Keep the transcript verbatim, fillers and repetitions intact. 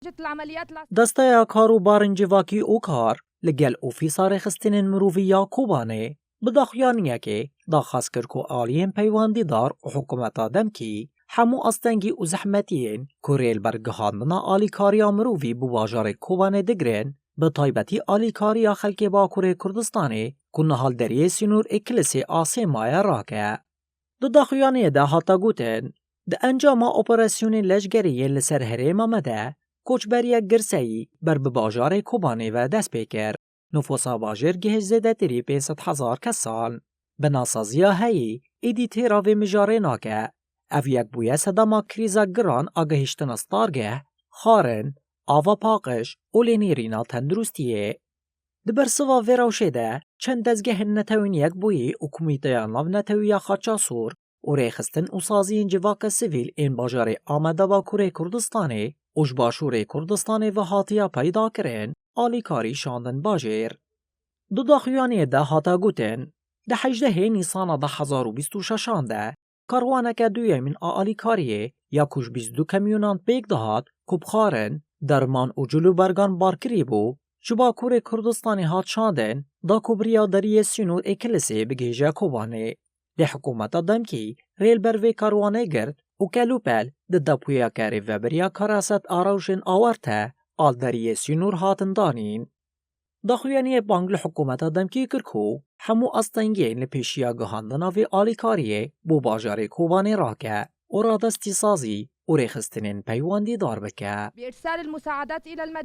Desteya Kar û Barên Civakî û Kar li gel Ofîsa Rêxistinên Mirovî ya Kobanê bi daxuyaniyekê daxwaz kir ku aliyên peywendîdar û hikûmeta demkî hemû astengî û zehmetiyên ku rê li ber gihandina alîkariya mirovî bo bajarê Kobanê digirin, bi taybetî alîkariya xelkê Bakurê Kurdistanê ku niha li deriyê sînor ê Kilisê asê maye rake. Di daxuyaniyê de hate gotin, di encama operasyonên leşgerî yên li ser herêma me de koçberiyek girseyî ber bi bajarê Kobanê ve dest pê kir. Nifûsa bajêr gihişt zêdetirî pênc sed hezar kesan. Bi nasaziya heyî, êdî têra vê mijarê nake. Ev yek bûye sedema krîza giran a gihiştina stargeh, xwarin, ava paqij û lênêrîna tenduristiyê. Di bersiva vê rewşê de çend dezgehên netewên yekbûyî û Komîteya Navnetewî ya Xaça Sor û rêxistin û saziyên civaka sivîl ên bajarê Ameda Bakurê Kurdistanê û ji Başûrê Kurdistanê ve hatiye peydakirin, alîkarî şandin bajêr. Di daxuyaniyê de hate gotin, di hejdehê Nîsana du hezar û bîst û şeşan de karwaneke duyemîn a alîkariyê ya ku ji bîst û du kamyonan pêk dihat ku bi xwarin, derman û cilûbergan bar kirî bû, ji Bakurê Kurdistanê hat şandin, da ku bi riya deriyê sînor ê Kilisê bigihîje Kobanê. Lê hikûmeta demkî rê li ber vê karwanê girt û kelûpel di depoyeke rêveberiya Karaset a rewşên awarte a li deriyê sînor hatin danîn. Daxuyaniyê bang li hikûmeta demkî kir ku hemû astengiyên li pêşiya gihandina vê alîkariyê bo bajarê Kobanê rake û radestî sazî û rêxistinên peywendîdar bike. بإرسال المساعدات إلى المدينة.